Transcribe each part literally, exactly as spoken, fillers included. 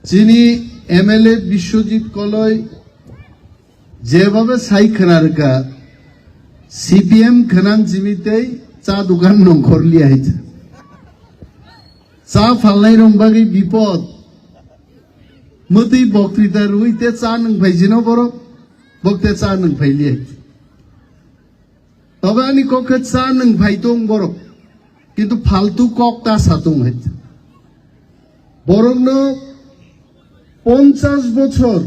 Chini M L A Biswajit Koloi jebhabe sai khwna rwkha, C P M khwnang simi tei cha dukan nongkhor liya hai. Cha phalnai rong bagwi bipod. Mwtwi boktwita rwui te cha nwng phai jino borok, bok te cha nwng phai liya hai. Tobe ani kok khe cha nwng phai tong borok, kintu faltu kok ta sa tong hai. Borokno ponchas bochor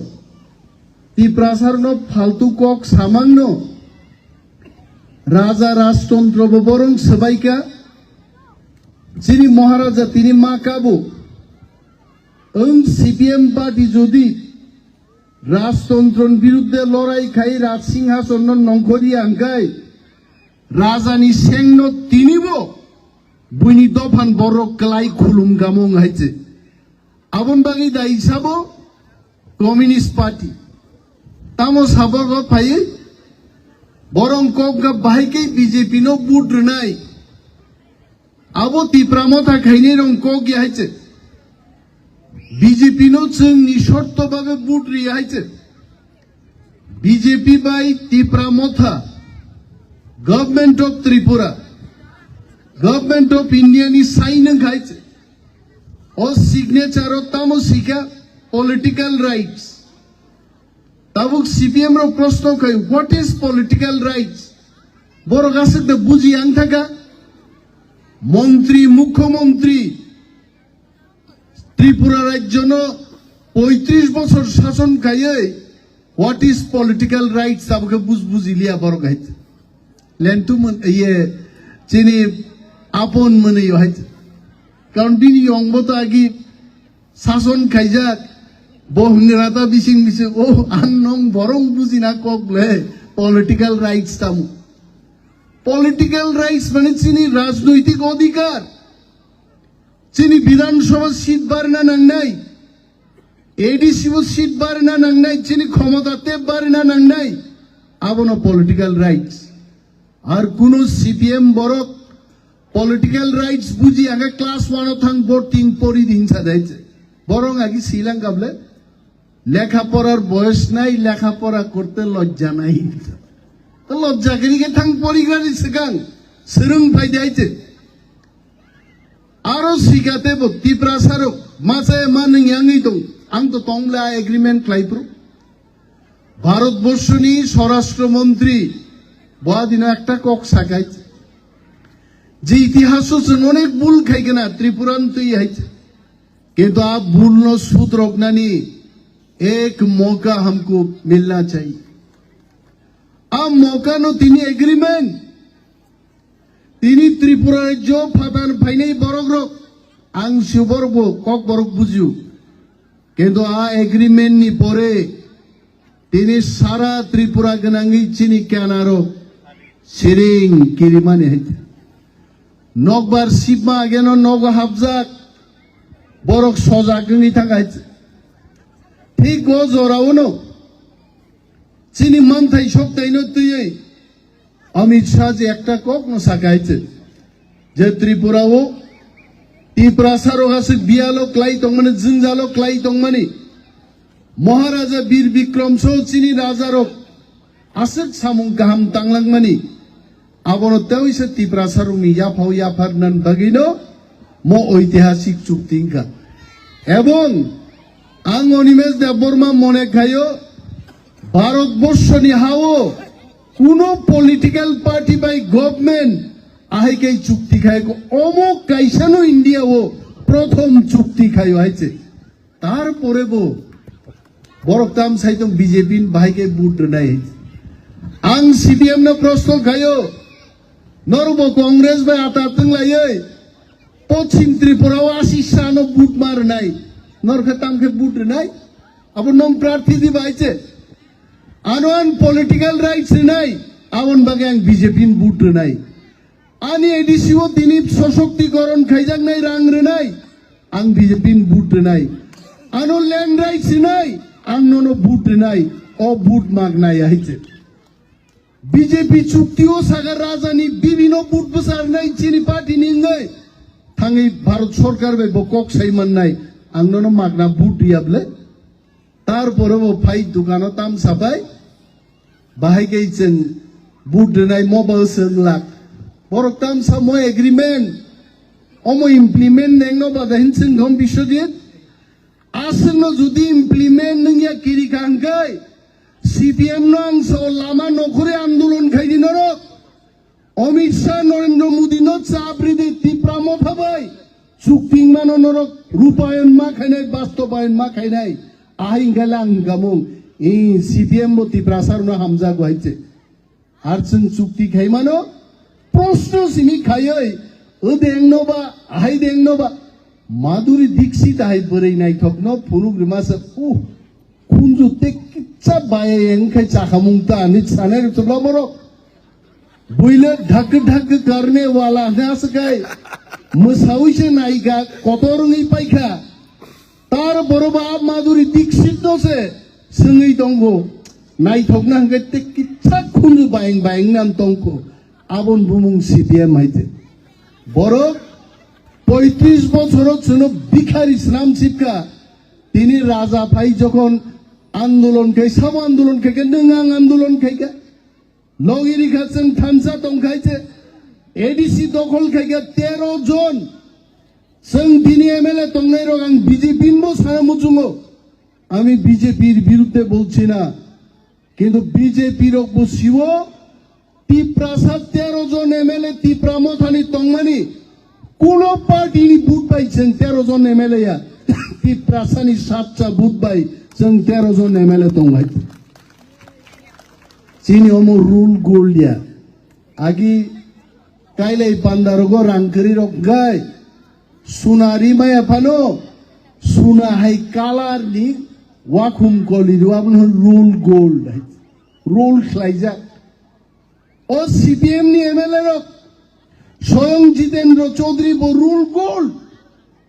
Tiprasarno faltu kok samangno raja rajtontro bo borong swbaika. Chini Maharaja tini ma kabo. Wng C P M party jodi Rajtontron biruddhe lorai khai Raj Singhasonno nongkhorya hwnkhe rajani sengno tinibo buini dophan borok kwlai khulumgamo wng hai se. Aboni bagwi da hisabo Communist Party. Tamo saborgo phaiwi borong kokga bahai khe B J P no vote rwnai. Abo Tipra Motha khainai rong kok ya hai se. B J P no chwng ni shorto babe vote ri hai se. B J P bai Tipra Motha, Government of Tripura, Government of India ni sign wng hai se. O signature o tamo sika political rights. Tabuk C P M rok proshno khai, what is political rights? Borok aswk da buji ang thaka. Montri, Mukhyamantri, Tripura rajyo no poitris bochor shason khaiwi, what is political rights? Tabuk khe buj buji liya borok hai. Lentu mun, iye, chini apon mwnwi hai. Karon bini yong bo to agi sason khaijak, bo hwngra ta bising bising, "Oh, ang nong borong bujina kok le, political rights tamu." Political rights mane chini rajnoitik odhikar. Chini Bidhan Sabha seat barna nangnai, A D C bo seat barna nangnai, chini khomota tep barna nangnai, abono political rights. Ar kuno C P M borok political rights buji age class one o thang board tin pori din sa dai se. Borong agi silang gable lekha porar boyos nai, lekha pora korte lojja nai. To lojja giri ge thang pori gari segang serung phai dai se. Aro sikate bo Tiprasa rok macha ma nung yangwi tong. Ang to tong le a agreement khlai pro. Bharat borshoni Swarashtra Mantri bo adino ekta kok sakai je itihaso chwng onek bul khai gana Tripura ntwi hai. Kintu a bul no sudrok nani ek moka hamko milna chahiye. A moka no tini agreement. Tini Tripura rajyo phatar phainai borok rok, ang si borok bo kok borok bujio. Kintu a agreement ni pore tini sara Tripura gwnangwi chini kenaro siring kirimani hai. Nokbar sibma ageno nogo hapjak borok sojak wngwi thang hai. Thik o jora uno chini manthai soktaino twiwi Amit Shah je ekta kok no sakai je, je Tripura o Tiprasa rok aswk biyalo klai tongmani, jwngjalo klai tongmani, Maharaja Bir Bikram so chini raja rok aswk samung kaham tanglangmani, abono tewisa Tiprasa rokni yaphao yaphar nan bagwino mo oitihasik chukti wngkha. Ebong ang Animesh Debbarma mone khaio, Bharat borshoni hao kuno political party bai government ahai khe chukti khai ko, omo kaisa no India o prothom chukti khaio hai se. Tarpore bo borok tam sai tong B J P ni bahai khe vote rwnai. Ang C P M no proshno khaio, norok bo Congress bai ata twng laioi Poschim Tripura o asi sa no vote ma rwnai, norok khe tam khe vote rwnai? Abo nong prarthi di bai se. Ano an political rights rwnai, aboni bagwi ang B J P ni vote rwnai. Ani A D C o tini sosoktikoron khaijaknai rang rwnai, ang B J P ni vote rwnai. Ano land rights rwnai, ang nono vote rwnai, o vote magnai hai se. B J P chukti o saka raja ni bibi no vote bwsa rwnai chini party ni wngwi. Thangwi Bharat Sorkar bai bo kok sai mannai. Ang nono magna vote riya bwle. Tarpore bo phai dukano tamsa bai. Bahai khe chwng vote rwnai mobile se wng lak. Borok tamsa mo agreement. Omo implement nengno bada hin chwng thom Biswajit. Aswkno jodi implement nungya kiri kha hwnkhe C P M no ang sao lama nokhorwi andolon khaidi norok. Amit Shah, Narendra Modi no chap ridi Tipra Motha bai. Chukti wngmano norok rupayon ma khainai, bastobayon ma khainai. Ahai hwnkhe le ang hwnkhamung, eh, C P M bo Tiprasa rokno hamjago hai se. Ar chwng chukti khaimano, proshno simi khaiwi, o dengno ba, ahai dengno ba, Madhuri Dixit ahai bwrwi naithokno phunuk rwmasa, uh, khunju tei kitsa bayai wngkhai chakhamung ta hinwi sanai rwchwkla borok. Buile dhak dhak karne wala hwnwi aswk hai mwsaui se naikha, kotor wngwi paikha. Tar boro ba Madhuri Dixit no se swngwi tongo. Naithokna hwnkhe tei kitsa khunju bayang bayang nan tongkho. Aboni bumung C P M hai se. Borok poitris bochoro chwngno bikhari swnam sipkha. Tini raja phai jokhon andolon khai, sabo andolon khai khe, nwng ang andolon khai kha. Logi rikha chwng thansa tong khai se, A D C dokhol khai kha tero jon. Chwng bini M L A tongnai rok ang B J P ni bo sana muchungo. Ami B J P r birudde bolchi na. Kintu B J P rok bo siwo Tiprasa tero jon M L A Tipra Mothani tongmani kuno party ni vote bai chwng tero jon M L A ya. Tiprasa ni satcha vote bai chwng tero jon M L A tonglai. Chini omo rule gold ya. Agi kailai pandarogo rang kwrwi rok gai. Suna ri maya phano suna hai kalar ni wakhum koli ri abono rule gold hai. Rule khlaijak. O C P M ni M L A rok soyong Jitendra Chaudhary bo rule gold.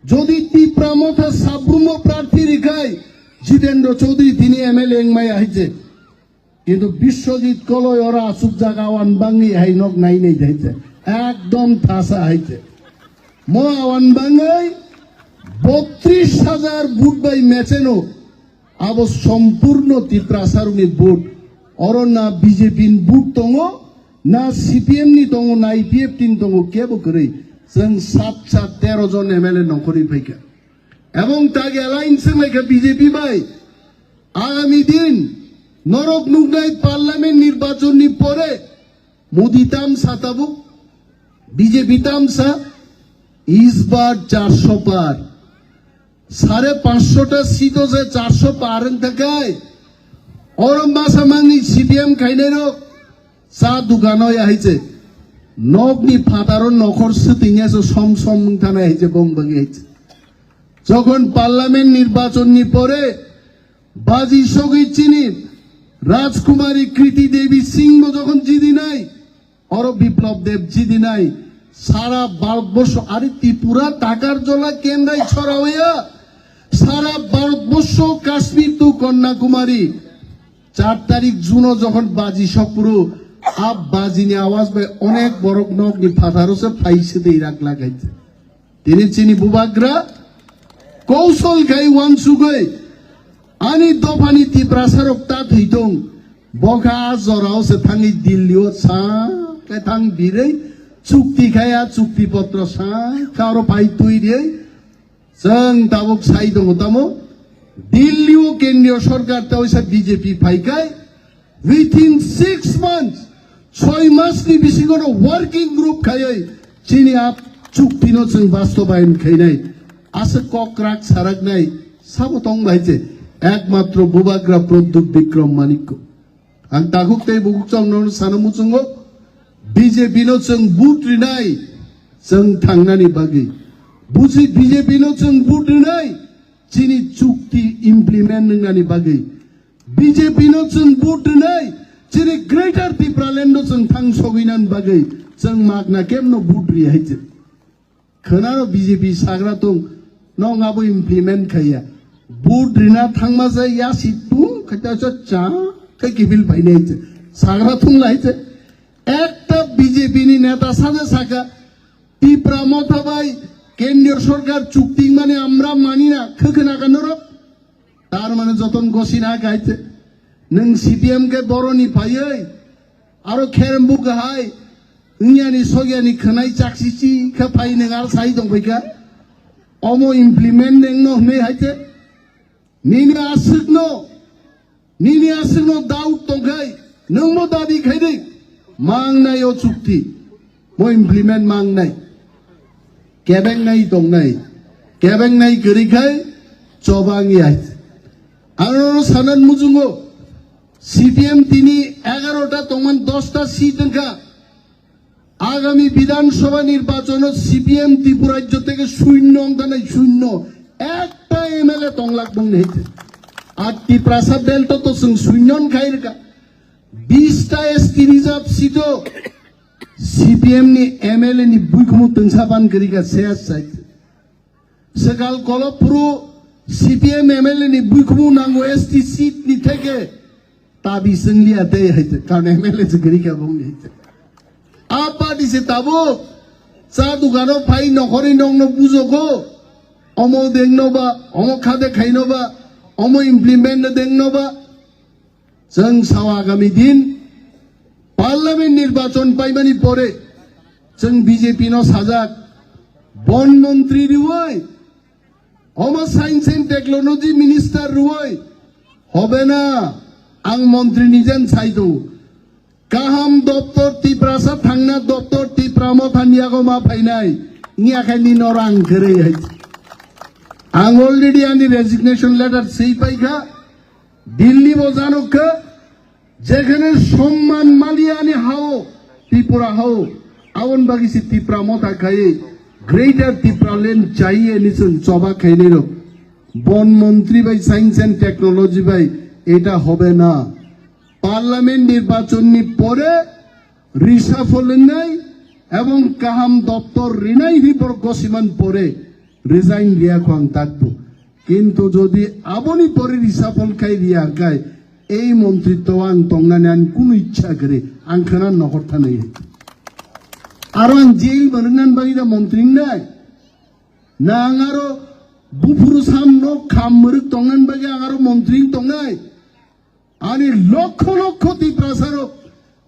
Jodi Tipra Motha Sabrumo prarthi rikhai Jitendra Chaudhary tini M L A wngmaya hai je. Kintu Biswajit Koloi oro asuk jaga awan bangwi hai nok nai nai hai je. Ekdom thasa hai je. Mo awan bangwi botris hajar vote bai mecheno. Abo sompurno Tiprasarokni vote. Oro na B J P ni vote tongo, na C P M ni tongo, na I P F T ni tongo, kebo kwrwi. Chwng sat sat tero jon M L A nongkhorwi phaikha. Ebong tagi alliance wnglaikha B J P bai. Agami din norok nuknai parliament nirbachon ni pore Modi tamsa tabuk, B J P tamsa, is bar charsho par. Sare panchsho ta seat o je charsho par wng takai. Oro masa mangni C P M khainai rok cha dukano ya hai je. Nokni phataro nokhor swtwngya se som som wng thanai hai je bong bagi hai je. Jokhon parliament nirbachon ni pore baji sogwi chini Rajkumari Kriti Devi Singh bo jokhon jidinai, oro Biplab Deb jidinai, sara Bharatborsho ari Tripura, Takarjola, Kendai Chorao ya, sara Bharatborsho Kashmir to Kanyakumari, char tarik June o jokhon baji sokpuru, a bajini awaj bai onek borok nokni phataro se phai se dei rak lagai. Tini chini bubagra koushol khai wansugwi ani dophani Tiprasarok ta thwi tong. Bo kha a jorao se thangwi Delhi o sa khe thang birwi chukti khai a chukti potro sa khe oro phai twi rwi. Chwng tabuk sai tongo tamo Delhi o kendriyo sorkar ta waisa B J P phai khai Within six months, soi mas ni bisingo no working group khaiwi chini a chukti no chwng bastobayon khainai. Asa kok rak saraknai sabo tong bai je ekmatro bubagra Pradyut Bikram Manikko. Ang takhuk tei bukhuk chong no sana muchungo B J P no chwng vote rinai chwng thangnani bagwi. Buji B J P no chwng vote rinai chini chukti implement wngnani bagwi. B J P no chwng vote rwnai, chini Greater Tipraland no chwng thang sogwi nan bagwi chwng magna kemno vote ri hai chwng. Khwnano B J P sagra tong, nong abo implement khaiya. Vote rina thangma jai ya si tung khaita cha cha khai kibil phainai chwng. Sagra thung lai chwng. Ekta B J P ni neta saja saka, Tipra Motha bai Kendriya sorkar chukti mane amra mani na, khwkhwna ka norok? Tar mane joton gosi na kaite. Nwng C P M khe boroni phaiwi, aro kherembu kahai, wngya ni sogya ni khwnai chaksi chi khe phai nwng ar sai tong phaikha. Omo implement nwng no hwnwi haite. Nini aswk no, nini aswk no doubt tong khai, nwng mo dabi khai di. Mang nai o chukti, mo implement mang nai. Kebeng nai tong nai, kebeng nai kwrwi khai chobang yai. Aro sanan mujungo C P M tini egarota tongman dosta seat wngkha. Agami Bidhan Sabha nirbachon o C P M Tripura rajyo theke shunyo wngkha nai, shunyo. Ekta M L A tonglak bong nei. Ar Tiprasa belt o to chwng shunyo khai rwkha. Bista S T reserve seat o C P M ni M L A ni buikhumu twngsa ban kwrwi kha, ses sai. Swkal kolophuru C P M M L A ni buikhumu nango S T seat ni theke tabi swnglia tei hai te, karon M L A se kwrwi kha bongni hai te. A party se tabuk cha dukano phai nokhorni nokno bujogo, omo dengno ba, omo khade khaino ba, omo implement no dengno ba. Chwng sao agami din parliament nirbachon paimani pore chwng B J P no sajak, bon montri riwi, omo science and technology minister riwi, hobe na, ang montri nijen sai tongo. Kaham doptor Tiprasa thangna doptor Tipra Motha ni yago ma phainai, wngya khe nini norang kwrwi hai. Ang already ani resignation letter sei paikha. Delhi bo janok kha, jekhane Somman Maliani hao, Tripura hao, aboni bagwi se Tipra Motha khai Greater Tipraland chaiye ni chwng choba khainai rok. Bon montri bai science and technology bai eta hobe na. Parliament nirbachon ni pore reshuffle wngnai ebong kaham doptor rinai hwnwi borok gosiman pore resign riya kho ang takbo. Kintu jodi aboni pore reshuffle khai riya khai, ei montritto ang tongnani ani kunu ichha kwrwi, ang khwna nokhor thanai. Aro ang jail bo rwngnan bagwi da montri wngnai? Na ang aro buphuru sam nok kham mwrwk tongnan bagwi ang aro montri wng tongnai? Ani lokho lokho Tiprasarok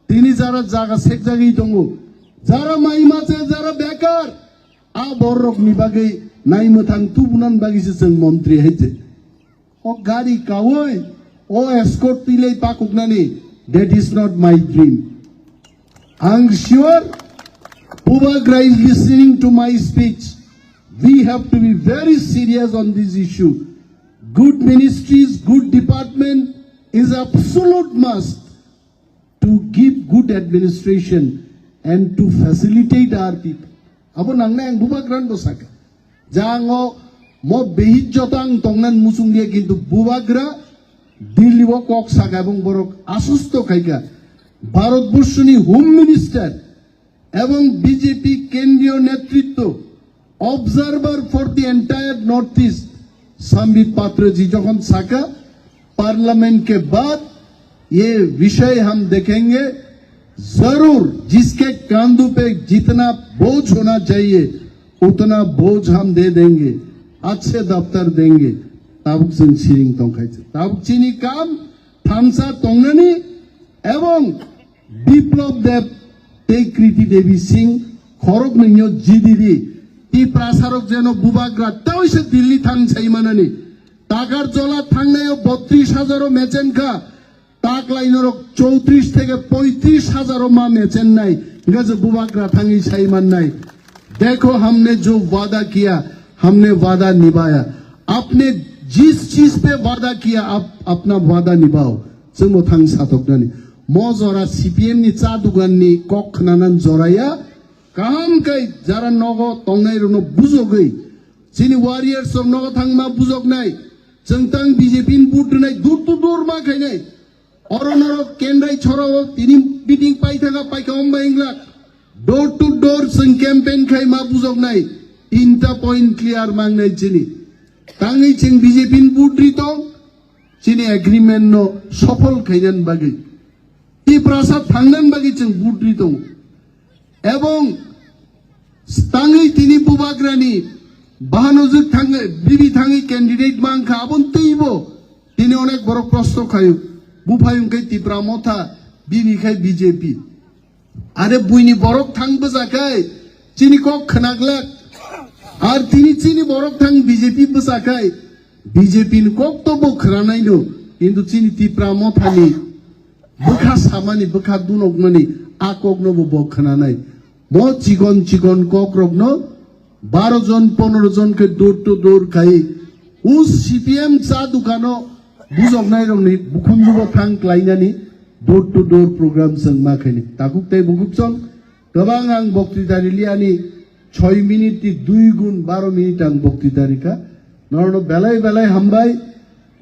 tini jara jaga sekjagwi tongo, jara mai mache, jara bekar, a bororokni bagwi naimwthang tubunan bagwi se chwng montri hai je. O gari kawi, o escort twilai pakuknani, that is not my dream. Ang sure Bubagra is listening to my speech. We have to be very serious on this issue. Good ministries, good department is absolute must to give good administration and to facilitate our people. Abo nangnai ang Bubagrano saka. Jang o mo behit joto ang tongnan muchung dia, kintu Bubagra Delhi o kok saka ebong borok asusto khaika. Bharat Borshoni Home Minister ebong B J P kendriyo netritto, observer for the entire North East, Sambit Patra ji jokhon saka, parliament ke baad ye vishay hum dekhenge, zarur jiske kandho pe jitna boj hona chahiye, utna boj hum de denge, achhe daftar denge. Tabuk chwng siring tongkhai se. Tabuk chini kam thansa tongnani ebong Biplab Deb tei Kriti Devi Singh khorok nungyo jidiri. Tiprasarok jeno Bubagra tawisa Delhi thang sai manani. Takarjola thangnayo botris hajar o mechen kha. Taklai norok chowtris theke poitris hajar o ma mechen nai. Hingkha je Bubagra thangwi sai mannai. Dekho, hamne jo wada kiya, hamne wada nibhaya. Apne jis cheez pe wada kiya, ap apna wada nibhao. Chwngbo thang satoknani. Mo jora C P M ni cha dugan ni kok khnanan joraya. Kaham kai jara nogo tongnai rokno bujogwi. Chini warriors rok nogo thangma bujoknai. Chwng tang B J P ni vote rwnai, door to door ma khainai. Oro norok kendrai chorao tini meeting paithaka paikha omba inglak. Door to door chwng campaign khai ma bujoknai. Tinta point clear mangnai chini. Tangwi chwng B J P ni vote ri tong, chini agreement no sophol khainan bagwi. Tiprasa thangnan bagwi chwng vote ri tong. Ebong tangwi tini Bubagrani Bahano jwk thangwi, bibi thangwi candidate mankha, abon twibo tini onek borok prosto khayu. Buphai wngkhe Tipra Motha, bibi khai B J P. Are buini borok thang bwsakhai chini kok khwnaglak. Ar tini chini borok thang B J P bwsakhai B J P ni kok to bo khwnanaino, kintu chini Tipra Mothani bwkha samani, bwkha dunokmani a kokno bo bo khwnanai. Bo chikon chikon kokrokno baro jon, pondro jon khe door to door khai, o C P M cha dukano bujoknairokni bukhunjubo thang klainani door to door program chwng ma khaini. Takhuk tei bukhuk chwng kwbang ang boktwita riliani, choi minute ni dui gun baro minute ang boktwita rikha. Norokno belai belai hambai.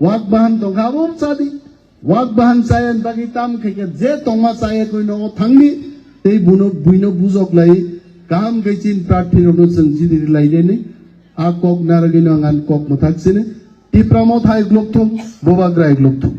Wak bahan tongkha, abo chadi. Wak bahan chaya bagwi tam khaikha, je tongma chaya koi nogo thangdi. Tei buno, buino bujok lai, kaham khe chin prarthi rokno chwng chini rilai nani. A kok narwgwino ang ani kok mwthak sini. Tipra Motha hai glok thung, Bubagra hai glok thung.